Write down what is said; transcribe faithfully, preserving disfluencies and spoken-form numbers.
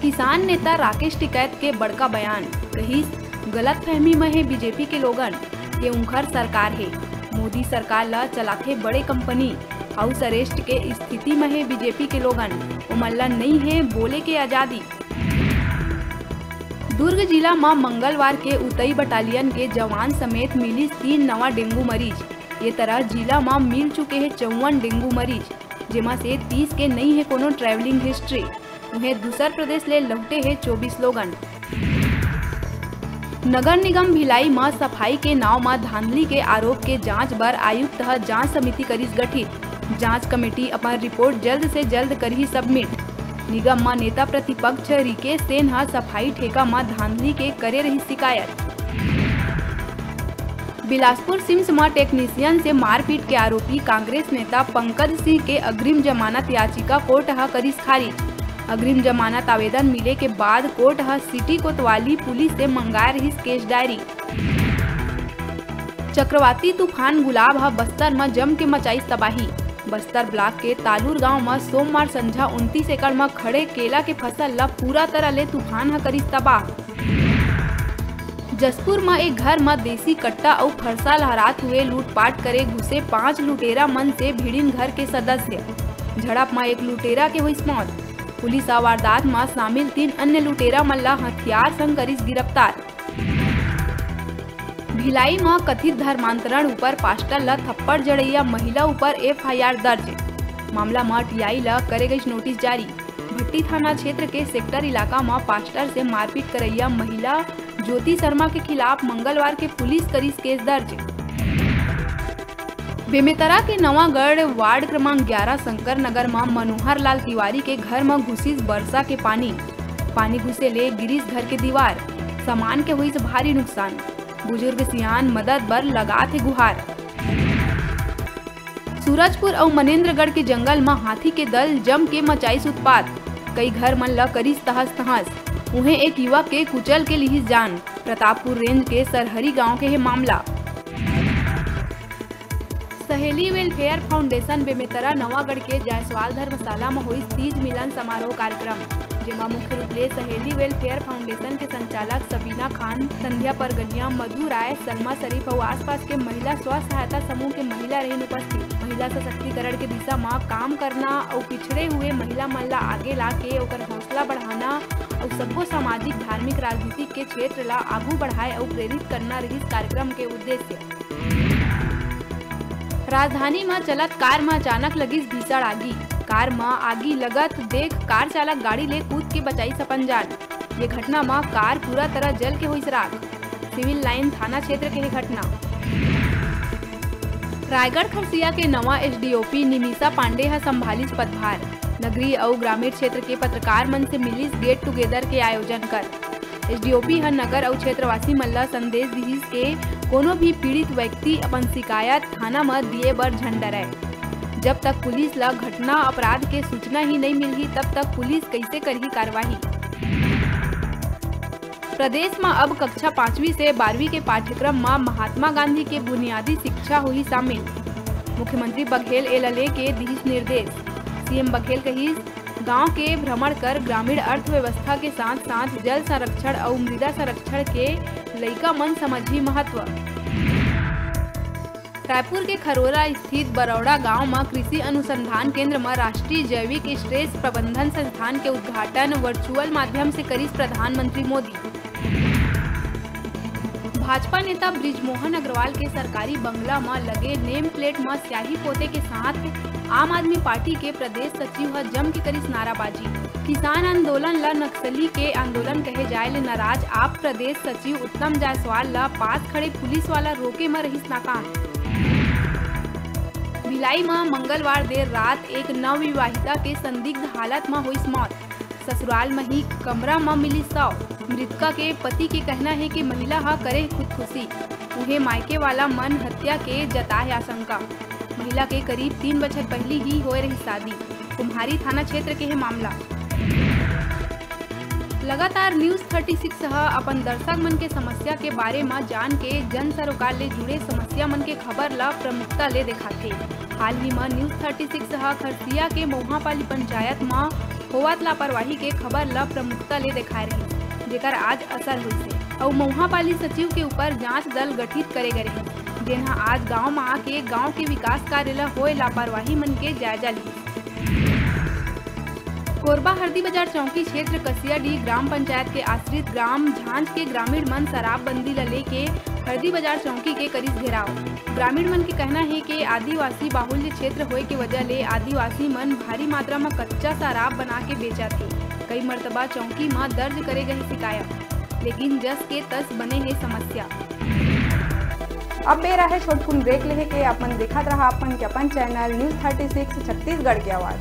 किसान नेता राकेश टिकैत के बड़का बयान, कहिस, "गलतफहमी म हे बीजेपी के लोगन, ये उंखर सरकार हे। मोदी सरकार ल चलाथे बड़े कंपनी, हाउस अरेस्ट के स्थिति म हे बीजेपी के लोगन, ओमन ल नइ हे बोले के आजादी।" दुर्ग जिला म मंगलवार के उतई बटालियन के जवान समेत मिलिस तीन नवा डेंगू मरीज। ये तरह जिला म मिल चुके हे चौवन डेंगू मरीज, जेमा से तीस के नइ हे कोनो ट्रैवलिंग हिस्ट्री। उहें, दूसर प्रदेश ले लहुटे हे चौबीस लोगन। नगर निगम भिलाई म सफाई के नाव म धांधली के आरोप के जांच बर आयुक्त ह जांच समिति करिस गठित। जांच कमेटी अपन रिपोर्ट जल्द से जल्द करही सबमिट। निगम म नेता प्रतिपक्ष रिकेश सेन ह सफाई ठेका म धांधली के करे रहिस शिकायत। बिलासपुर सिम्स म टेक्नीशियन से मारपीट के आरोपी कांग्रेस नेता पंकज सिंह के अग्रिम जमानत याचिका कोर्ट ह करिस खारिज। अग्रिम जमानत आवेदन मिले के बाद कोर्ट ह सिटी कोतवाली पुलिस से मंगाए रहिस केस डायरी। चक्रवाती तूफान गुलाब ह बस्तर म जम के मचाइस तबाही। बस्तर ब्लॉक के तालुर गांव म सोमवार संझा उनतीस एकड़ म खड़े केला के फसल ल पूरा तरह ले तूफान ह करिस तबाह। जशपुर म एक घर म देसी कट्टा अउ फरसा लहरात हुए लूटपाट करे घुसे पांच लुटेरा मन से भिड़िन घर के सदस्य। झड़प म एक लुटेरा के होइस मौत। पुलिस ह वारदात म शामिल तीन अन्य लुटेरा मन ल हथियार संग करिस गिरफ्तार। भिलाई म कथित धर्मांतरण ऊपर पास्टर ल थप्पड़ जड़ैया महिला ऊपर एफआईआर दर्ज। मामला म टीआई ल करे गइस नोटिस जारी। भट्टी थाना क्षेत्र के सेक्टर इलाका म पास्टर से मारपीट करैया महिला ज्योति शर्मा के खिलाफ मंगलवार के पुलिस करिस केस दर्ज। बेमेतरा के नवागढ़ वार्ड क्रमांक ग्यारह शंकर नगर म मनोहर लाल तिवारी के घर म घुसिस बरसा के पानी। पानी घुसे ले गिरिस घर के दीवार, सामान के होइस भारी नुकसान। बुजुर्ग सियान मदद बर लगात हे गुहार। सूरजपुर अउ मनेंद्रगढ़ के जंगल म हाथी के दल जम के मचाइस उत्पात, कई घर मन ल करिस तहस-तहस। उहें, एक युवक के कुचल के लिहिस जान। प्रतापपुर रेंज के सरहरी गांव के हे मामला। सहेली वेलफेयर फाउंडेशन बेमेतरा नवागढ़ के जायसवाल धर्मशाला म होइस तीज मिलन समारोह कार्यक्रम, जेमा मुख्य रूप ले सहेली वेलफेयर फाउंडेशन के संचालक सबीना खान, संध्या परगनिया, मधु राय, सलमा शरीफ अउ आसपास के महिला स्व सहायता समूह के महिला रहिन उपस्थित। महिला सशक्तिकरण के दिशा म काम करना अउ पिछड़े हुए महिला मन ला आगे ला के ओकर हौसला बढ़ाना अउ सब्बो सामाजिक, धार्मिक, राजनीतिक के क्षेत्र ला आगू बढ़ाए अउ प्रेरित करना रहिस कार्यक्रम के उद्देश्य। राजधानी म चलत कार म अचानक लगिस भीषण आगी। कार म आगी लगत देख कार चालक गाड़ी ले कूद के बचाइस अपन जान। ये घटना म कार पूरा तरह जल के होइस राख। सिविल लाइन थाना क्षेत्र के हे घटना। रायगढ़ खरसिया के नवा एसडीओपी निमिषा पांडे ह संभालिस पदभार। नगरीय अउ ग्रामीण क्षेत्र के पत्रकार मन से मिलिस गेट टुगेदर के आयोजन कर। एसडीओपी ह नगर अउ क्षेत्रवासी मन ल संदेश दिहिस के कोनो भी पीड़ित व्यक्ति अपन शिकायत थाना म दिए बर झन डरय। जब तक पुलिस ल घटना अपराध के सूचना ही नइ मिलही, तब तक पुलिस कइसे करही कार्रवाई? प्रदेश म अब कक्षा पांचवी से बारहवीं के पाठ्यक्रम म महात्मा गांधी के बुनियादी शिक्षा होही शामिल। मुख्यमंत्री बघेल एला लेके दिहिस निर्देश। सीएम बघेल कहिस, गांव के भ्रमण कर ग्रामीण अर्थव्यवस्था के साथ-साथ जल संरक्षण अउ मृदा संरक्षण के लइका मन समझही महत्व। रायपुर के खरोरा स्थित बरौड़ा गांव म कृषि अनुसंधान केंद्र म राष्ट्रीय जैविक स्ट्रेस प्रबंधन संस्थान के उद्घाटन वर्चुअल माध्यम से करिस प्रधानमंत्री मोदी। भाजपा नेता बृजमोहन अग्रवाल के सरकारी बंगला म लगे नेम प्लेट म स्याही पोते के साथ आम आदमी पार्टी के प्रदेश सचिव ह जम के करिस नाराबाजी। किसान आंदोलन ल नक्सली के आंदोलन कहे जाय ले नाराज आप प्रदेश सचिव उत्तम जायसवाल ल पास खड़े पुलिस वाला रोके म रहिस नाकाम। भिलाई म मंगलवार देर रात एक नवविवाहिता के संदिग्ध हालत म होइस मौत। ससुराल म ही कमरा म मिलिस शव। मृतका के पति के कहना हे कि महिला ह करे खुदकुशी। उहें, मायके वाला मन हत्या के जताए आशंका। महिला के करीब तीन बछर पहिली ही होए रहिस शादी। कुम्हारी थाना क्षेत्र के हे मामला। लगातार News thirty six ह अपन दर्शक मन के समस्या के बारे म जान के जन सरोकार ले जुड़े समस्या मन के खबर ल प्रमुखता ले देखाथे। हाल ही म News thirty six ह खरसिया के मोहापाली पंचायत म होवत लापरवाही के खबर ल प्रमुखता ले देखाए रहिस, जेकर आज असर होइस हे। अउ मउहा पाली सचिव के ऊपर जांच दल गठित करे गए रहिस, जेन ह आज गांव म आके गांव के विकास कार्य ल होए लापरवाही मन के जायजा लिस। कोरबा हरदी बाजार चौकी क्षेत्र कसियाडीह ग्राम पंचायत के आश्रित ग्राम झांझ के ग्रामीण मन शराबबंदी ल लेके हरदी बाजार चौकी के करिस घेराव। ग्रामीण मन के कहना हे कि आदिवासी बाहुल्य क्षेत्र होए के वजह ले आदिवासी मन भारी मात्रा म कच्चा शराब बना के बेचत हे। कई मर्तबा चौकी म दर्ज करे गए शिकायत, लेकिन जस के तस बने हे समस्या। अब बेरा हे छोटकुन ब्रेक लेहे के। अपन देखत रहा अपन के अपन channel News Thirty Six Chhattisgarh के आवाज।